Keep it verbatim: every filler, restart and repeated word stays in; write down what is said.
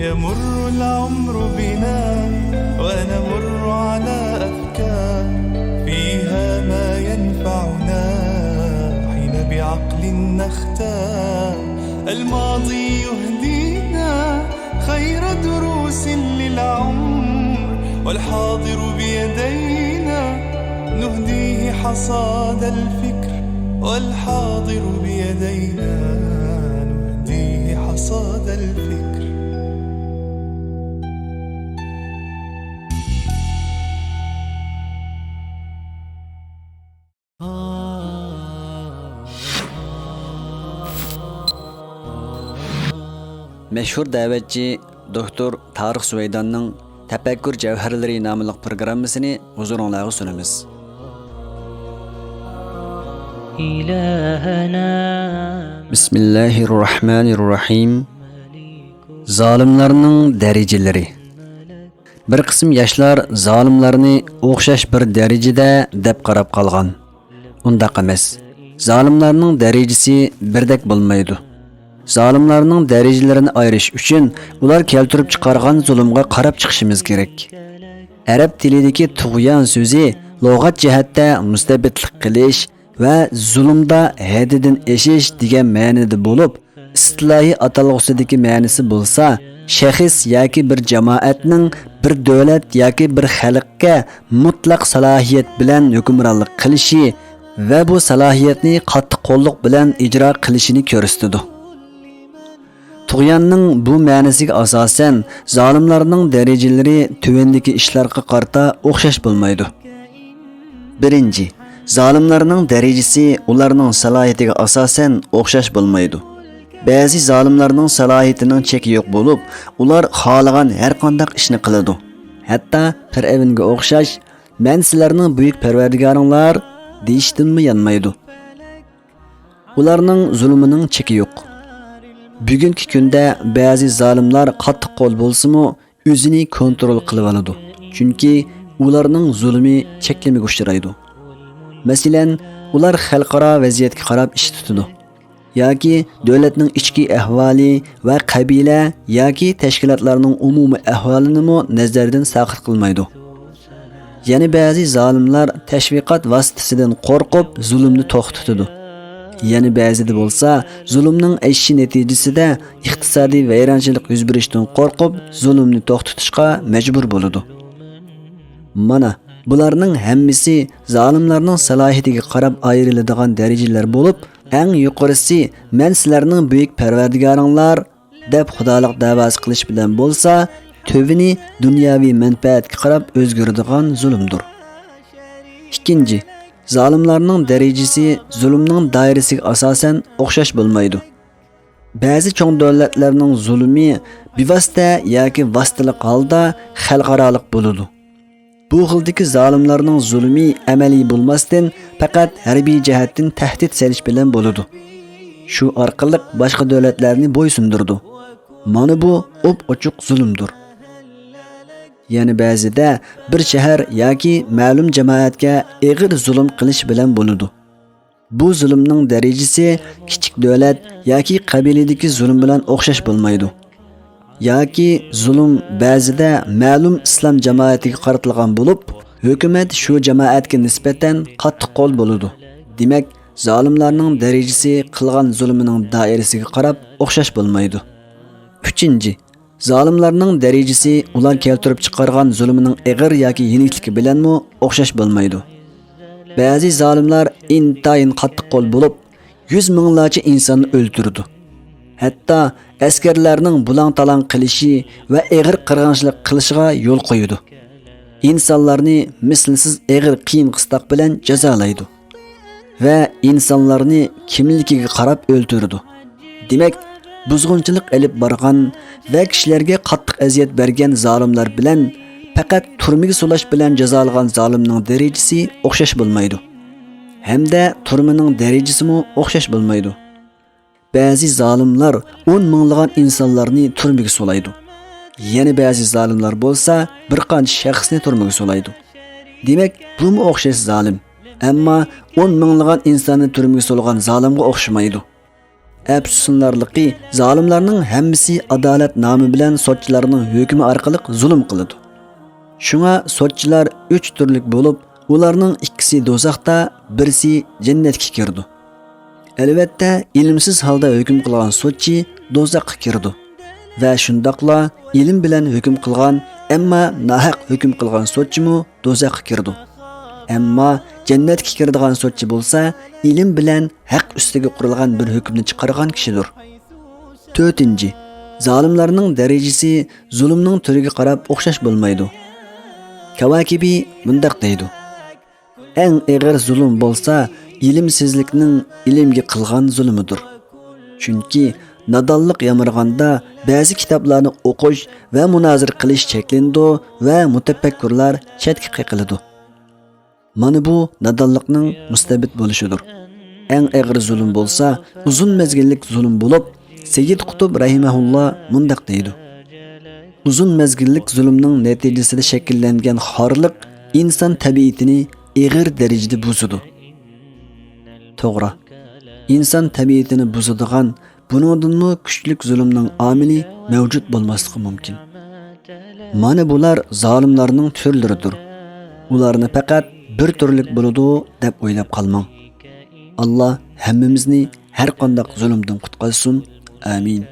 يمر العمر بنا ونمر على أفكار فيها ما ينفعنا حين بعقل نختار. الماضي يهدينا خير دروس للعمر، والحاضر بيدينا نهديه حصاد الفكر، والحاضر بيدينا نهديه حصاد الفكر. مەشھۇر دەۋەتچى دوكتور تارىق زۇۋەيداننىڭ تەپەككۇر جەۋھەرلىرى ناملىق پروگراممىسىنى ھۇزۇرۇڭلارغا سۇنىمىز. بىسمىللاھىررەھمانىررەھىم. زالىملارنىڭ دەرىجىلىرى. بىر قىسىم ياشلار زالىملارنى ئوخشاش بىر دەرىجىدە دەپ قاراپ قالغان. ئۇنداق ئەمەس. زالىملارنىڭ دەرىجىسى بىردەك بولمايدۇ. زالىملارنىڭ دەرىجىلىرىنى ئايرىش ئۈچۈن ئۇلار كەلتۈرۈپ چىقارغان زۇلۇمغا قاراپ چىقىشىمىز كېرەك. ئەرەب تىلىدىكى تۇغيان سۆزى لۇغەت جەھەتتە مۇستەبىتلىك قىلىش ۋە زۇلۇمدا ھەددىدىن ئېشىش دېگەن مەنىدە بولۇپ، ئىستىلاھىي ئاتالغۇسىدىكى مەنىسى بولسا، شەخس ياكى بىر جامائەتنىڭ بىر دۆلەت ياكى بىر خەلققە مۇتلەق سالاھىيەت بىلەن ھۆكۈمرانلىق قىلىشى ۋە بۇ سالاھىيەتنى قاتتىققوللۇق بىلەن ئىجرا قىلىشىنى كۆرسىتىدۇ. تۇغياننىڭ بۇ مەنىسىگە ئاساسەن، زالىملارنىڭ دەرىجىلىرى تۆۋەندىكى ئىشلارغا قارىتا ئوخشاش بولمايدۇ. بىرىنچى، زالىملارنىڭ دەرىجىسى ئۇلارنىڭ سالاھىيىتىگە ئاساسەن ئوخشاش بولمايدۇ. بەزى زالىملارنىڭ سالاھىيىتىنىڭ چېكى يوق بولۇپ، ئۇلار خالىغان ھەرقانداق ئىشنى قىلىدۇ. ھەتتا پىرئەۋنگە ئوخشاش، «مەن سىلەرنىڭ بۈيۈك پەرۋەردىگارىڭلار» دېيىشتىنمۇ يانمايدۇ. ئۇلارنىڭ زۇلۇمىنىڭ چېكى يوق. بۈگۈنكى كۈندە بەزى زالىملار قاتتىق قول بولسىمۇ، ئۆزىنى كونترول قىلىۋالىدۇ. چۈنكى ئۇلارنىڭ زۇلۇمى چەكلىمىگە ئۇچرايدۇ. مەسىلەن، ئۇلار خەلقئارا ۋەزىيەتكە قاراپ ئىش تۇتىدۇ. ياكى دۆلەتنىڭ ئىچكى ئەھۋالى ۋە قەبىلە ياكى تەشكىلاتلارنىڭ ئومۇمىي ئەھۋالىنىمۇ نەزەردىن ساقىت قىلمايدۇ. يەنە بەزى زالىملار تەشۋىقات ۋاسىتىسىدىن قورقۇپ زۇلۇمنى توختىتىدۇ. يەنە بەزىدە بولسا زۇلۇمنىڭ ئېشىشى نەتىجىسىدە ئىقتىسادىي ۋەيرانچىلىق يۈز بېرىشتىن قورقۇپ زۇلۇمنى توختىتىشقا مەجبۇر بولىدۇ. مانا، بۇلارنىڭ ھەممىسى زالىملارنىڭ سالاھىيىتىگە قاراپ ئايرىلىدىغان دەرىجىلەر بولۇپ، ئەڭ يۇقىرىسى «مەن سىلەرنىڭ بۈيۈك پەرۋەردىگارىڭلار» دەپ خۇدالىق دەۋاسى قىلىش بىلەن بولسا، تۆۋىنى دۇنياۋى مەنپەئەتكە قاراپ ئۆزگىرىدىغان زۇلۇمدۇر. ئىككىنچى، زالىملارنىڭ دەرىجىسى زۇلۇمنىڭ دائىرىسىگە ئاساسەن ئوخشاش بولمايدۇ. بەزى چوڭ دۆلەتلەرنىڭ زۇلۇمى بىۋاسىتە ياكى ۋاسىتىلىق ھالدا خەلقئارالىق بولىدۇ. بۇ خىلدىكى زالىملارنىڭ زۇلۇمى ئەمەلىي بولماستىن، پەقەت ھەربىي جەھەتتىن تەھدىت سېلىش بىلەن بولىدۇ. شۇ ئارقىلىق باشقا دۆلەتلەرنى بويسۇندۇرىدۇ. مانا بۇ ئوپئوچۇق زۇلۇمدۇر. يەنە بەزىدە بىر شەھەر ياكى مەلۇم جامائەتكە ئېغىر زۇلۇم قىلىش بىلەن بولىدۇ. بۇ زۇلۇمنىڭ دەرىجىسى كىچىك دۆلەت ياكى قەبىلىدىكى زۇلۇم بىلەن ئوخشاش بولمايدۇ. ياكى زۇلۇم بەزىدە مەلۇم ئىسلام جامائىتىگە قارىتىلغان بولۇپ، ھۆكۈمەت شۇ جامائەتكە نىسبەتەن قاتتىق قول بولىدۇ. دېمەك، زالىملارنىڭ دەرىجىسى قىلغان زۇلۇمىنىڭ دائىرىسىگە قاراپ ئوخشاش بولمايدۇ. ئۈچىنچى، زالىملارنىڭ دەرىجىسى ئۇلار كەلتۈرۈپ چىقارغان زۇلۇمىنىڭ ئېغىر ياكى يېنىكلىكى بىلەنمۇ ئوخشاش بولمايدۇ. بەزى زالىملار ئىنتايىن قاتتىق قول بولۇپ، يۈز مىڭلارچە ئىنساننى ئۆلتۈرىدۇ. ھەتتا ئەسكەرلەرنىڭ بۇلاڭ-تالاڭ قىلىشى ۋە ئېغىر قىرغىنچىلىق قىلىشىغا يول قويىدۇ. ئىنسانلارنى مىسلىسىز ئېغىر قىيىن-قىستاق بىلەن جازالايدۇ ۋە ئىنسانلارنى كىملىكىگە قاراپ ئۆلتۈرىدۇ. دېمەك، بۇزغۇنچىلىق ئېلىپ بارغان ۋە كىشىلەرگە قاتتىق ئەزىيەت بەرگەن زالىملار بىلەن پەقەت تۈرمىگە سولاش بىلەن جازالىغان زالىمنىڭ دەرىجىسى ئوخشاش بولمايدۇ. ھەمدە تۈرمىنىڭ دەرىجىسىمۇ ئوخشاش بولمايدۇ. بەزى زالىملار ئون مىڭلىغان ئىنسانلارنى تۈرمىگە سولايدۇ. يەنە بەزى زالىملار بولسا بىر قانچە شەخسنى تۈرمىگە سولايدۇ. دېمەك، بۇمۇ ئوخشاش زالىم. ئەمما ئون مىڭلىغان ئىنساننى تۈرمىگە سولىغان زالىمغا ئوخشىمايدۇ. ئەپسۇسلىنارلىقى، زالىملارنىڭ ھەممىسى ئادالەت نامى بىلەن سوتچىلارنىڭ ھۆكمى ئارقىلىق زۇلۇم قىلىدۇ. شۇڭا سوتچىلار ئۈچ تۈرلۈك بولۇپ، ئۇلارنىڭ ئىككىسى دوزاختا، بىرسى جەننەتكە كىرىدۇ. ئەلۋەتتە، ئىلىمسىز ھالدا ھۆكۈم قىلغان سوتچى دوزاخقا كىرىدۇ. ۋە شۇنداقلا ئىلىم بىلەن ھۆكۈم قىلغان، ئەمما ناھەق ھۆكۈم قىلغان سوتچىمۇ دوزاخقا كىرىدۇ. ئەمما جەننەتكە كىرىدىغان سوتچى بولسا، ئىلىم بىلەن ھەق ئۈستىگە قۇرۇلغان بىر ھۆكۈمنى چىقارغان كىشىدۇر. تۆتىنچى، زالىملارنىڭ دەرىجىسى زۇلۇمنىڭ تۈرىگە قاراپ ئوخشاش بولمايدۇ. كاۋاكىبى مۇنداق دەيدۇ: ئەڭ ئېغىر زۇلۇم بولسا، ئىلىمسىزلىكنىڭ ئىلىمگە قىلغان زۇلۇمىدۇر. چۈنكى نادانلىق يامرىغاندا، بەزى كىتابلارنى ئوقۇش ۋە مۇنازىرە قىلىش چەكلىنىدۇ ۋە مۇتەپەككۇرلار چەتكە قېقىلىدۇ. مانا بۇ نادانلىقنىڭ مۇستەبىت بولۇشىدۇر. ئەڭ ئېغىر زۇلۇم بولسا، ئۇزۇن مەزگىللىك زۇلۇم بولۇپ، سەييىد قۇتۇب رەھىمەھۇللا مۇنداق دەيدۇ: ئۇزۇن مەزگىللىك زۇلۇمنىڭ نەتىجىسىدە شەكىللەنگەن خارلىق ئىنسان تەبىئىتىنى ئېغىر دەرىجىدە بۇزىدۇ. توغرا، ئىنسان تەبىئىتىنى بۇزىدىغان بۇنىڭدىنمۇ كۈچلۈك زۇلۇمنىڭ ئامىلى مەۋجۇت بولماسلىقى مۇمكىن. مانا بۇلار زالىملارنىڭ تۈرلىرىدۇر. ئۇلارنى پەقەت بىر تۈرلۈك بولىدۇ دەپ ئويلاپ قالماڭ. ئاللا ھەممىمىزنى ھەر قانداق زۇلۇمدىن قۇتقازسۇن. ئامىن.